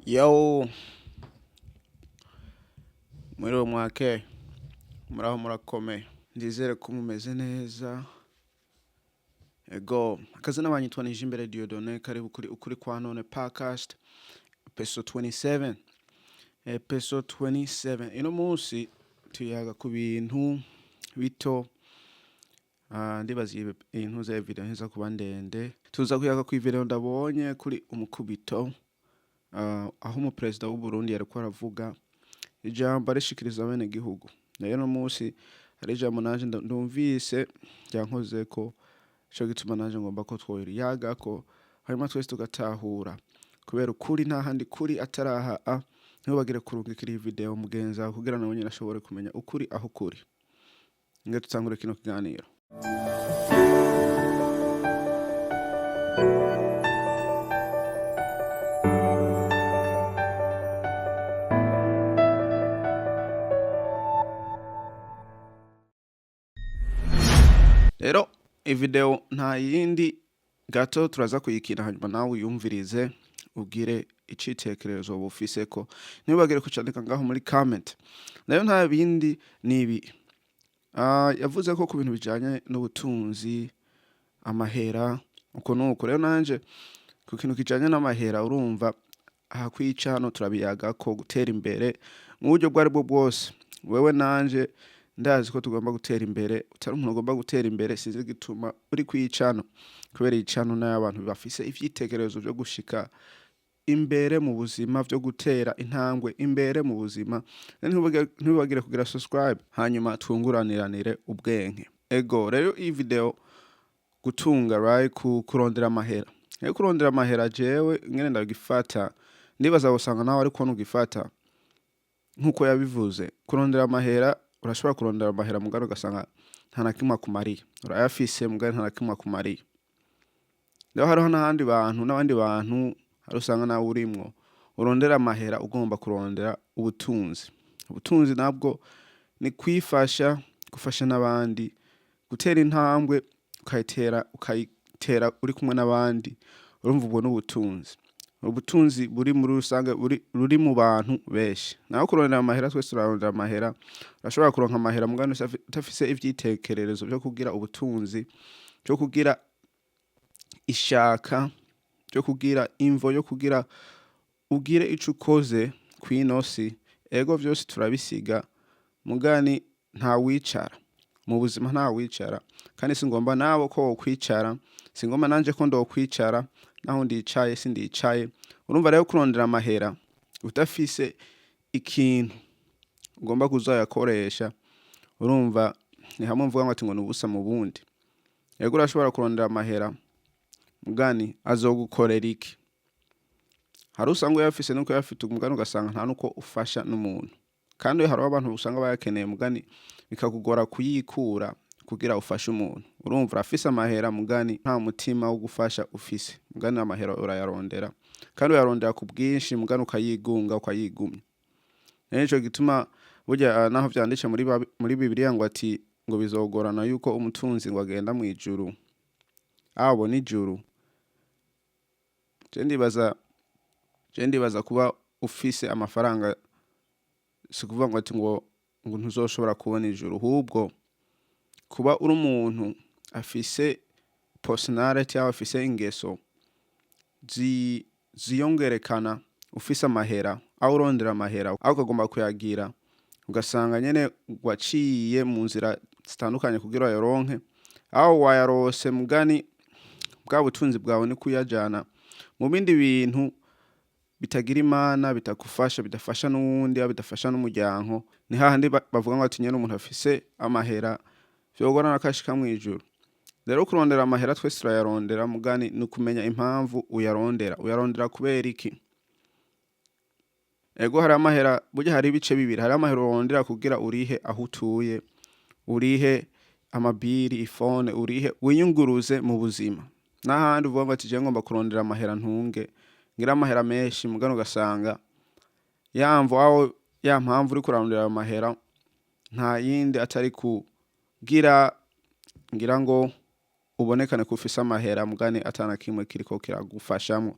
Yo, mwiriwe mwake, muraho murakomeye, ndizere ko mumeze neza. Ego, akazina banyitwa Nijimbere Dieudonné, karibu kuri Ukuri kwa None podcast, episode 27. Episode 27. Ino munsi tuyaga ku bintu bito. Ndibaza iyi ntuza ya video ntiza kuba ndende. Tuza kuyaga ku video ndabonye kuri umukubito, aho umuperezida w'u Burundi yariko aravuga ijambo arishikiriza bene gihugu. Rero no munsi hari ijambo nanje ndumvise ryankozeko, ico gituma nanje ngomba ko twoyagako, hanyuma twese tugatahura. Kubera ukuri nta handi kuri ataraha a, ntibagire kurungikira iyi video mugenzi wawe kugira nawe nyene ashobore kumenya ukuri aho kuri. Nge tutangure kino kiganiro. Rero video nta yindi gato turaza kuyikina, hanyuma nawe uyumvirize ugire icitekerezo bufiseko. Ntibagire kucandika ngaho muri comment. Nayo nta bindi nibi. Yavuze ko ku bintu bijanye n'ubutunzi, amahera, uko nuko. Rero nanje ku kintu kijanye n'amahera, urumva aha kwica hano turabiyaga ko gutera imbere mu buryo bwo aribwo bwose. Wewe nanje ndazi ko tugomba gutera imbere, utari umuntu ugomba gutera imbere sinzi igituma uri kwicano, kubera icano n'abantu bafise ivyitekerezo vyo gushika imbere mu buzima, vyo gutera intambwe imbere mu buzima. Ntibagire kugira subscribe, hanyuma twunguraniranire ubwenge. Ego, rero iyi video gutunga, right, kurondera amahera. Rero kurondera amahera jewe ngene ndagifata, ndibaza gusanga nawe ariko ntugifata nkuko yabivuze. Kurondera amahera, urashobora kurondera amahera mugabo ugasanga nta na kimwe akumariye, urayafise mugabo nta na kimwe akumariye. Rero hariho n'ahandi bantu, n'abandi bantu hari usanga nawe urimwo urondera amahera ugomba kurondera ubutunzi. Ubutunzi nabwo ni kwifasha, gufasha n'abandi, gutera intambwe ukayitera uri kumwe n'abandi. Urumva ubwo n'ubutunzi. Ubutunzi buri muri rusange ruri mu bantu benshi. Naho kurondera amahera, twese turarondera amahera. Urashobora kuronka amahera mugabo utafise ivyitekererezo vyo kugira ubutunzi, vyo kugira ishaka, vyo kugira imvo yo kugira ugire ico ukoze kw'ino si. Ego vyose turabisiga, mugani nta wicara mu buzima, nta wicara. Kandi singomba nawe ko wokwicara, singomba nanje ko ndokwicara, naho ndicaye sindicaye. Urumva rero kurondera amahera udafise ikintu ugomba kuzoyakoresha, urumva ni hamwe mvuga ngo ati ngo nubusa mu bundi. Ego urashobora kurondera amahera, mugani azogukorera iki? Hari usanga uyafise nuko uyafite, mugani ugasanga nta nuko ufasha n'umuntu. Kandi hariho abantu usanga bayakeneye, mugani bikakugora kuyikura kugira ufashe umuntu. Urumva urafise amahera mugani nta mutima wo gufasha ufise, mugani amahera urayarondera, kandi uyarondera ku bwinshi, mugani ukayigunga ukayigumya. Rero nico gituma burya naho vyanditse muri Bibiliya ngo ati ngo bizogorana yuko umutunzi ngo agenda mw'ijuru, abona ijuru. Je ndibaza kuba ufise amafaranga si kuvuga ngo ati ngo ntuzoshobora kubona ijuru, ahubwo kuba uri umuntu afise personality cyangwa afise ingeso ziyongerekana ufise amahera, aho urondera amahera aho ukagomba kuyagira, ugasanga nyene waciye mu nzira zitandukanye kugira uyaronke, aho wayarose mugani bwa butunzi bwawe ni kuyajana mu bindi bintu bitagira imana, bitagufasha, bidafasha n'uwundi, bidafasha n'umuryango. Ni hahandi bavuga ngo ati nyene umuntu afise amahera vyogorana ko ashika mw'ijuru. Rero kurondera amahera twese turayarondera, mugani ni ukumenya impamvu uyarondera. Uyarondera kubera iki? Ego hari amahera, burya hari ibice bibiri. Hari amahera urondera kugira urihe aho utuye, urihe amabiri, ifone, urihe wiyunguruze mu buzima. N'ahandi uvuga ngo ati je ngomba kurondera amahera ntunge, ngira amahera menshi, mugani ugasanga yamvo aho ya mpamvu uri kurondera amahera nta yindi atari kugira ngira ngo ubonekane ko ufise amahera, mugani atana kimwe kiriko kiragufashamwo.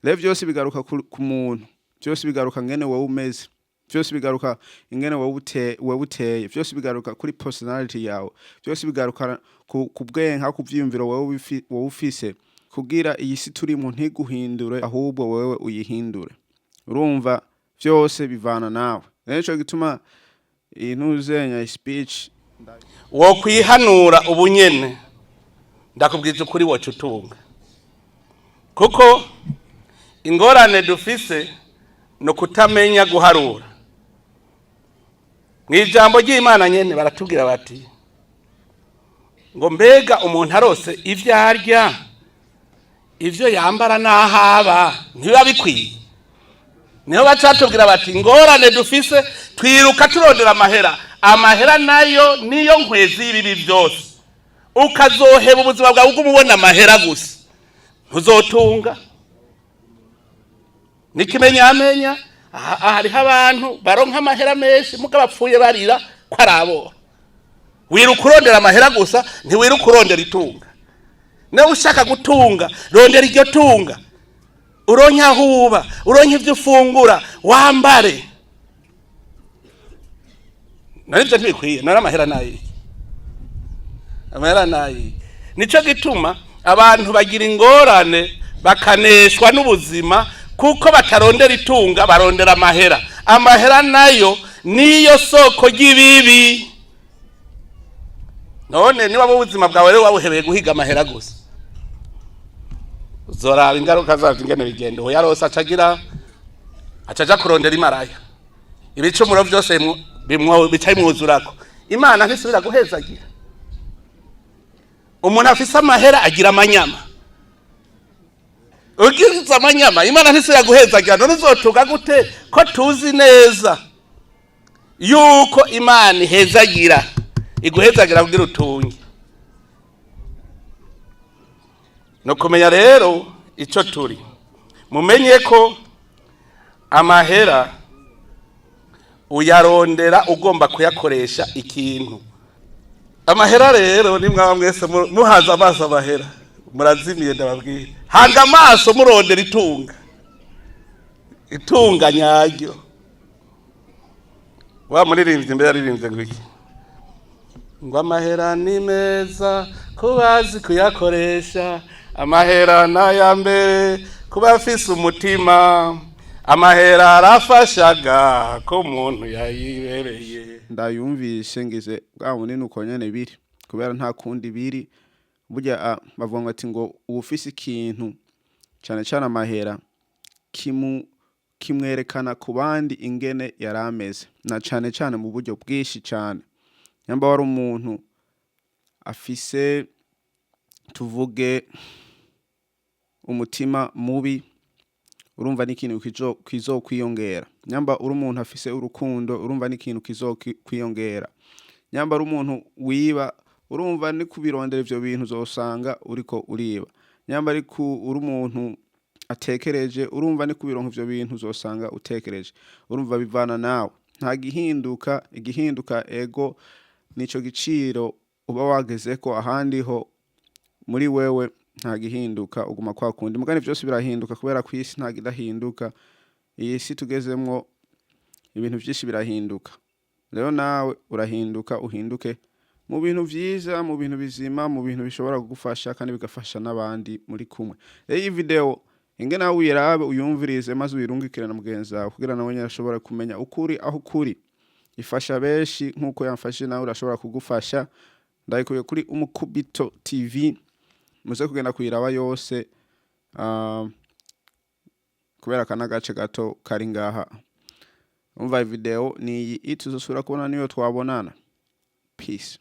Rero vyose bigaruka ku muntu. Vyose bigaruka ngene wowe umeze, vyose bigaruka ingene wewe uteye, vyose bigaruka kuri personality yawe, vyose bigaruka ku bwenge, ku vyiyumviro wewe ufise, kugira iyi si turimwo ntiguhindure, ahubwo wewe uyihindure. Urumva, vyose bivana nawe. Rero nico gituma iyi ntuzenya speech. Wo kwihanura ubunyene, ndakubwiza ukuri, woca utunga, kuko ingorane dufise ni ukutamenya guharura. Mu ijambo ry'Imana nyene baratubwira bati ngo: "Mbega umuntu arose ivyo arya, ivyo yambara n'ahaba, ntibiba bikwiye?" Niho baca batubwira bati: "Ingorane dufise, twiruka turondera amahera. Amahera nayo niyo nkwezi y'ibibi byose." Ukazoheba ubuzima bwawe uguma ubona amahera gusa, ntuzotunga. N'ikimenyamenya, aha hariho abantu baronka amahera menshi, muga bapfuye barira ko ari aboro. Wiruka urondera amahera gusa, ntiwiruka urondera itunga. Niba ushaka gutunga, rondera iryo tunga, uronke aho uba, uronke ibyo ufungura, wambare. None ibyo ntibikwiye? None amahera nayi, amahera nayi. Nico gituma abantu bagira ingorane, bakaneshwa n'ubuzima, kuko batarondera itunga, barondera amahera. Amahera nayo niyo soko ry'ibibi. None niba ubuzima bwawe rero wabuhebeye guhiga amahera gusa, uzoraba ingaruka zavyo ingene bigenda. Uwo yarose acagira acaja kurondera imaraya, ibicumuro vyose bica bimwuzurako. Imana ntisubira guhezagira. Umuntu afise amahera agira amanyama. Ugize amanyama, Imana ntisubira guhezagira. None uzotunga gute, ko tuzi neza yuko Imana ihezagira, iguhezagira kugira utunge? No kumenya rero ico turi, mumenye ko amahera uyarondera ugomba kuyakoresha ikintu. Amahera rero, nimwaba mwese muhaza amaso amahera, murazimiye, ndababwira. Hanga amaso murondera itunga, itunga nyaryo. Wa muririmbyi mbere yaririmbye ngo iki? Ngo amahera ni meza kubazi kuyakoresha, amahera n'aya mbere kuba afise umutima, amahera arafashaga ko umuntu yayibereye. Ndayumvise ngize bwa bunini uko nyene biri, kubera nta kundi biri. Burya bavuga ngo ati ngo uwufise ikintu, cane cane amahera, kimwerekana ku bandi ingene yari ameze, na cane cane mu buryo bwinshi cane. Nyamba wari umuntu afise, tuvuge, umutima mubi, urumva n'ikintu kizokwiyongera. Nyamba uri umuntu afise urukundo, urumva n'ikintu kizokwiyongera. Nyamba uri umuntu wiba, urumva ni kubirondera ivyo bintu uzosanga uriko uriba. Nyamba ariko uri umuntu atekereje, urumva ni kubironka ivyo bintu uzosanga utekereje. Urumva, bivana nawe, nta gihinduka. Igihinduka ego nico giciro uba wagezeko. Ahandi ho muri wewe nta gihinduka, uguma kwa kundi. Mugani vyose birahinduka, kubera ku isi nta kidahinduka. Iyi si tugezemwo, ibintu vyinshi birahinduka. Rero nawe urahinduka, uhinduke mu bintu vyiza, mu bintu bizima, mu bintu bishobora kugufasha kandi bigafasha n'abandi muri kumwe. Rero iyi video inge nawe uyirabe, uyumvirize, maze uyirungikire na mugenzi wawe, kugira nawe nyene ashobore kumenya ukuri aho ukuri. Ifasha benshi nk'uko yamfashije, nawe urashobora kugufasha. Ndayikuye kuri Umukubito TV, muze kugenda kuyiraba yose, kubera aka n'agace gato kari ngaha. Umva, video ni iyi. Tuzosubira kubona niyo twabonana. Peace.